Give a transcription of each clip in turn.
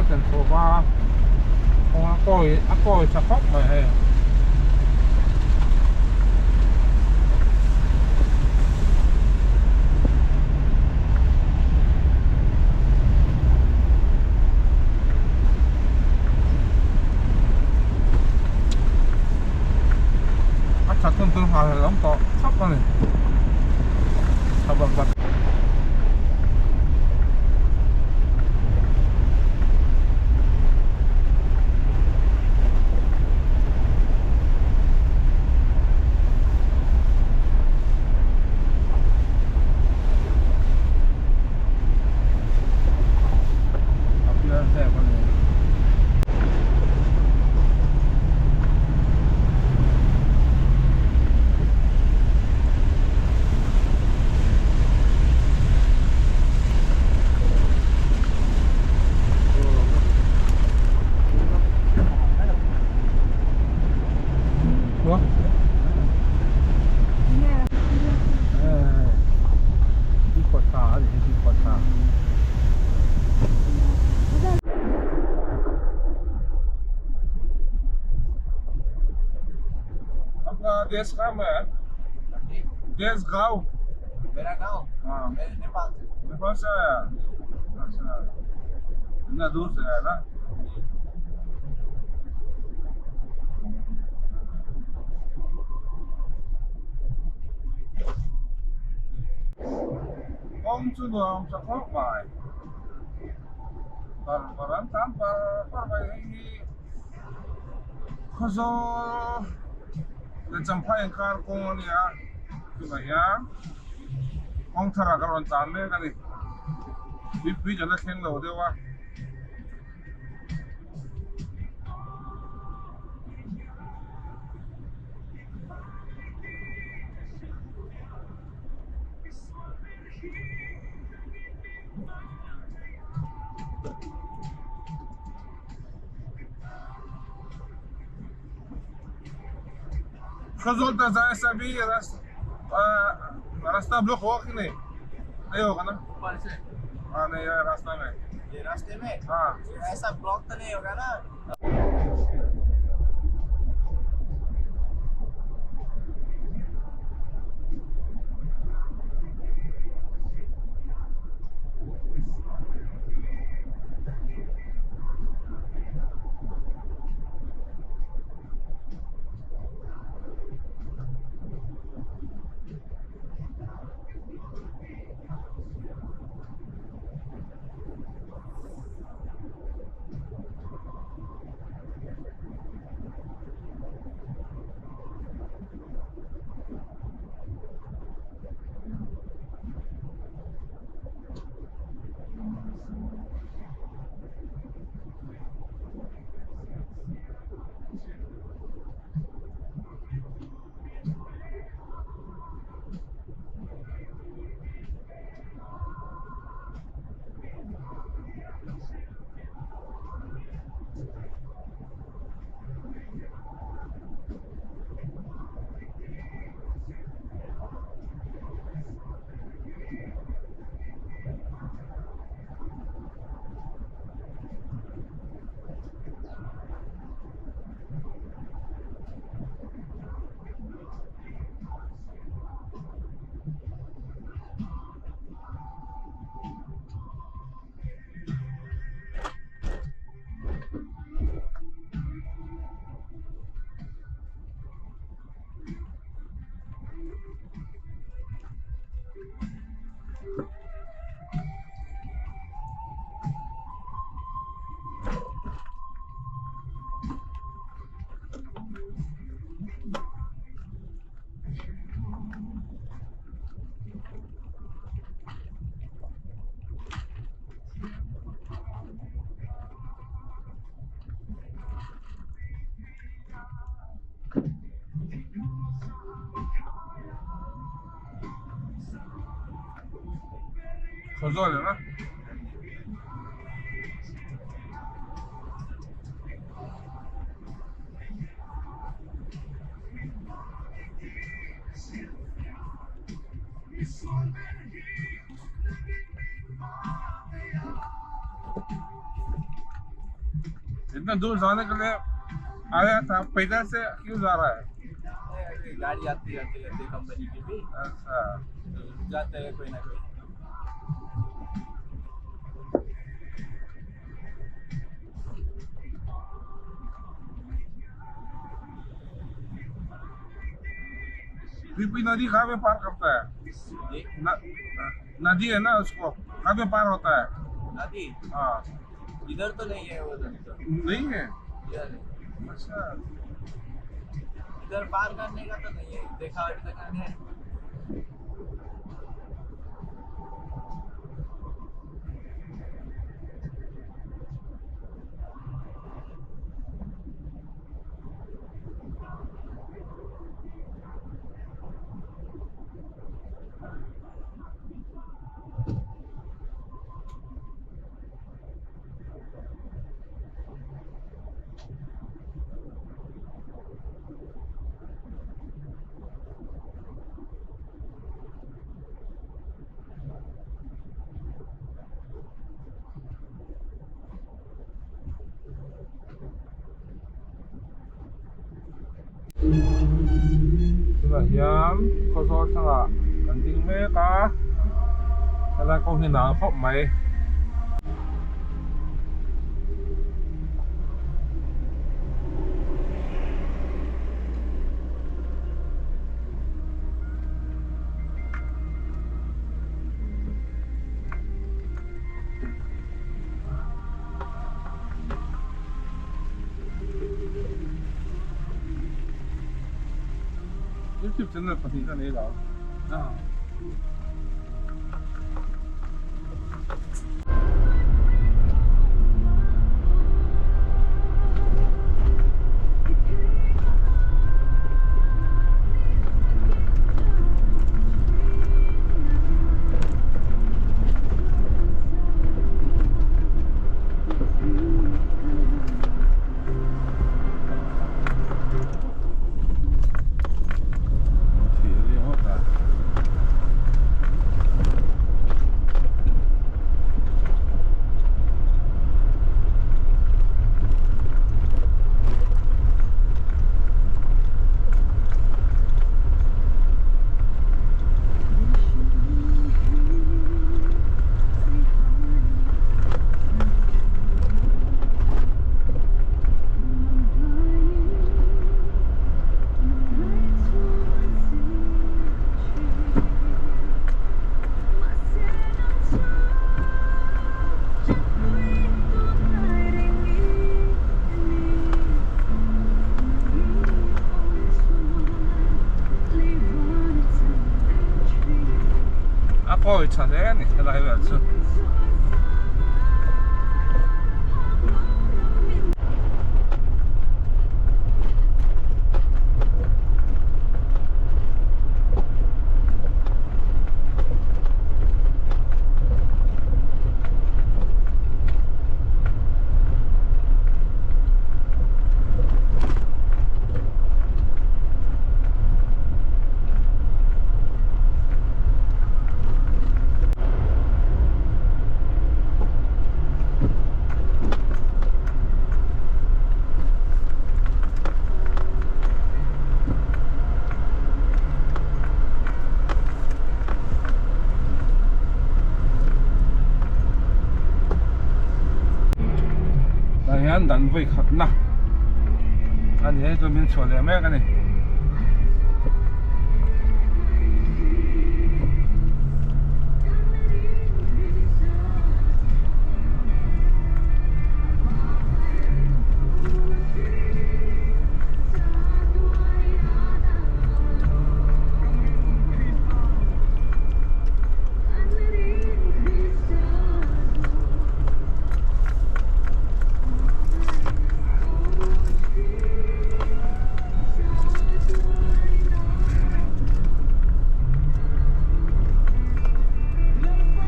Tualten chhuak a kawng a kawi a kawi tha khawp mai hei. A that hun chu nghal awm tawh khawp a ni. Tha bat bat. A pial zep a ni. आपका देश कहाँ में है देश गाँव मेरा गांव हाँ मैं नेपाल से नेपाल से आया अच्छा इतना दूर से आया ना Kawng chu nuam tha khawp mai par par an tan par par mai hei hi Khawzawl leh Champhai inkar kawng a nia tunah hian kawng tharah ka rawn tlan mek a ni tuipui kan la thleng lo deuh a. Khawzawl ta zai sa bi रास्ता ब्लॉक हुआ कि नहीं नहीं होगा ना ऊपर से हाँ नहीं है रास्ता में ये रास्ते में हाँ ऐसा ब्लॉक तो नहीं होगा ना Khawzawl है ना इतना दूर जाने के लिए आया था पैदल से क्यों जा रहा है नहीं, गाड़ी आती आती रहती है कंपनी की भी अच्छा तो रुक जाते हैं कोई ना कोई। पीपी नदी कहाँ पे पार करता है? जी न, नदी है ना उसको कहाँ पे पार होता है? नदी हाँ इधर तो नहीं है वो नदी तो नहीं है इधर नहीं। अच्छा इधर पार करने का तो नहीं है देखा अभी तक मैंने। Tunah hian khawzawl thlangah kan ding mek a helai kawng hi nang khawp mai. YouTube channel pahnih ka nei lo. A kawi tha hle a ni helai vel chu. Tah hian dan vawi khatna a ni hei chuan min chhuah leh mek a ni.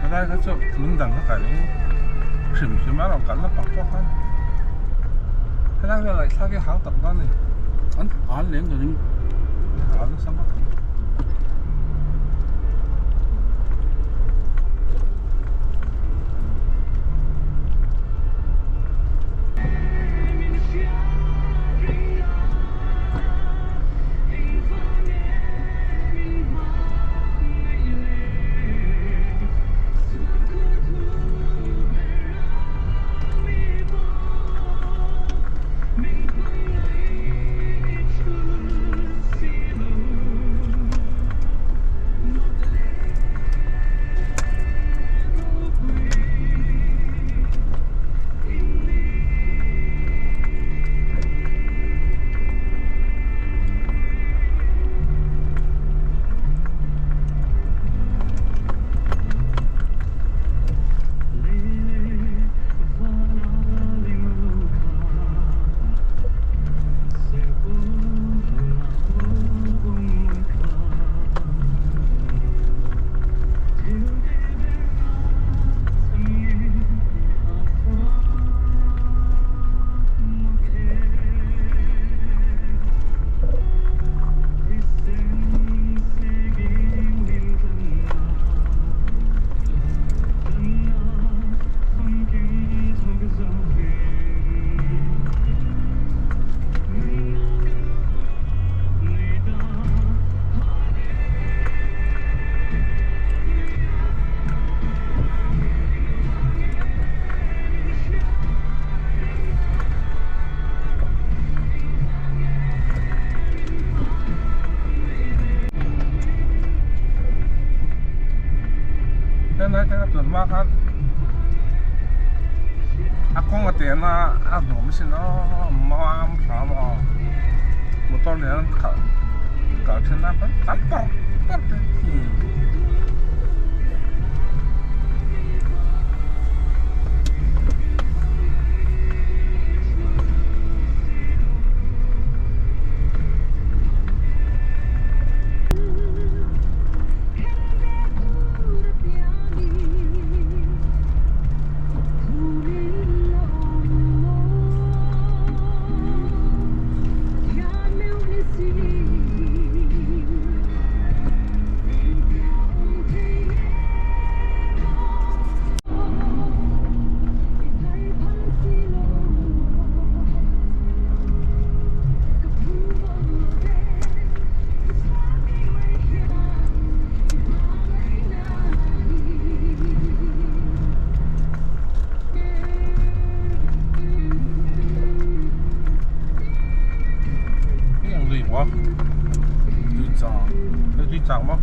Helai kha chu lung dang kha kai hrim hrim a rawn kalna pak pawh khan helai velah i thlak hi hau tak dawn a ni. An hal lem ka ring. Hal nasa ngawt ang. Helai te tun hma khan a kawng a teh na a nuam asin aw mam hram a motor nen an khalh kal then a tam par par te. Hei ang lui maw? Tui chang. Hei tui chang maw?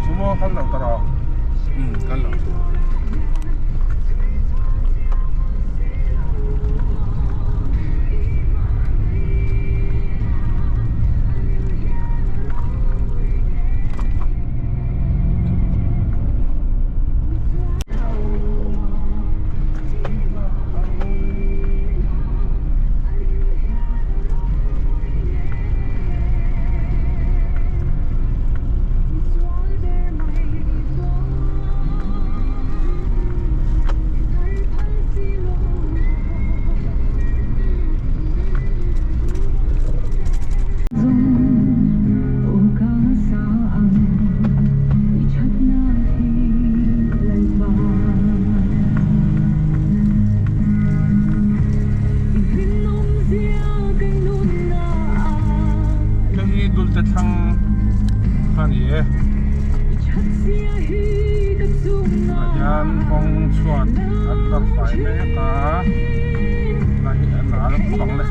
Sumo kal lo tawh rawh. Kal lo. Hei hi dulte thlang kha a ni e tah hian kawng chhuat an tar fai mek a tunah hi a nal khawp ang le.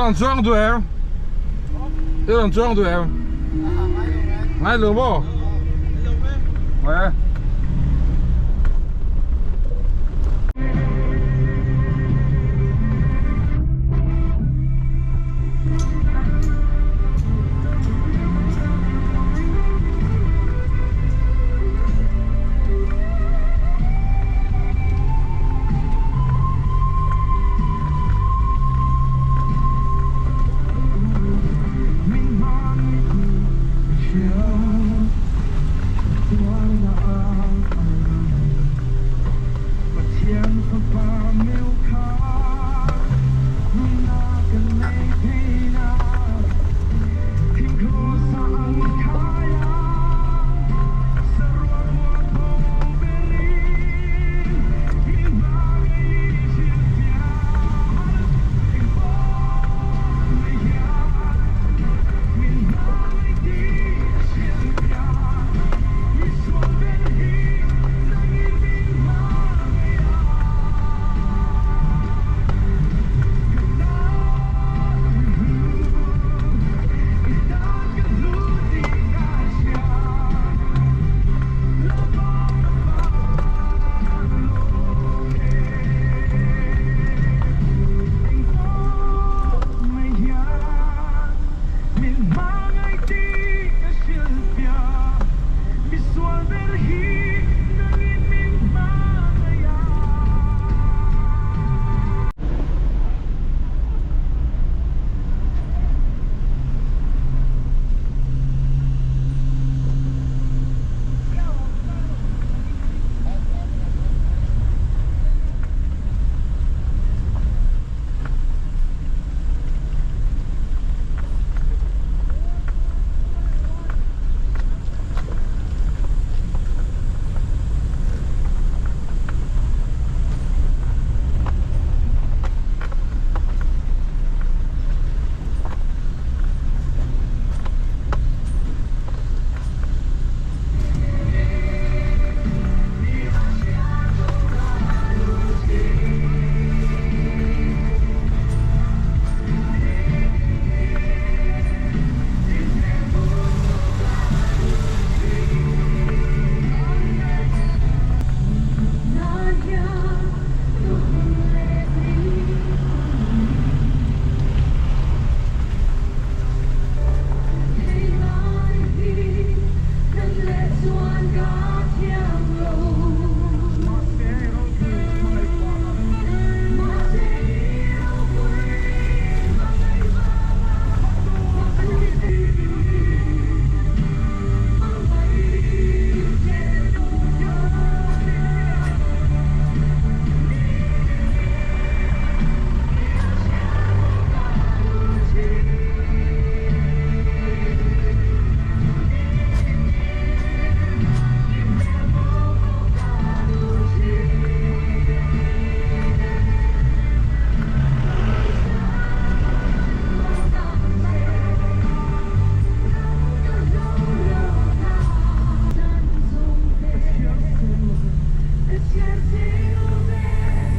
rawn chuang duh em? I rawn chuang duh em? Ngai lo maw? Ngai e.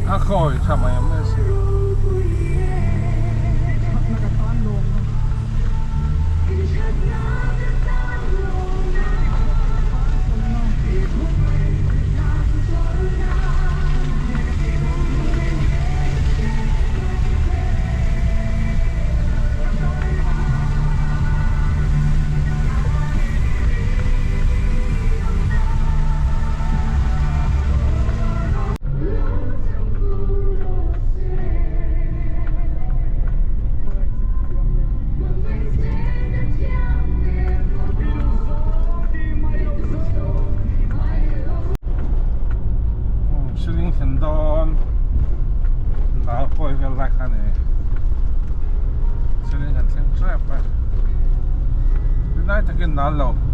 A khawi tha mai em mai si. Siling thlen dawn nau kawi vel lai kha ni siling kan thleng tep a tunlai takin nal lo.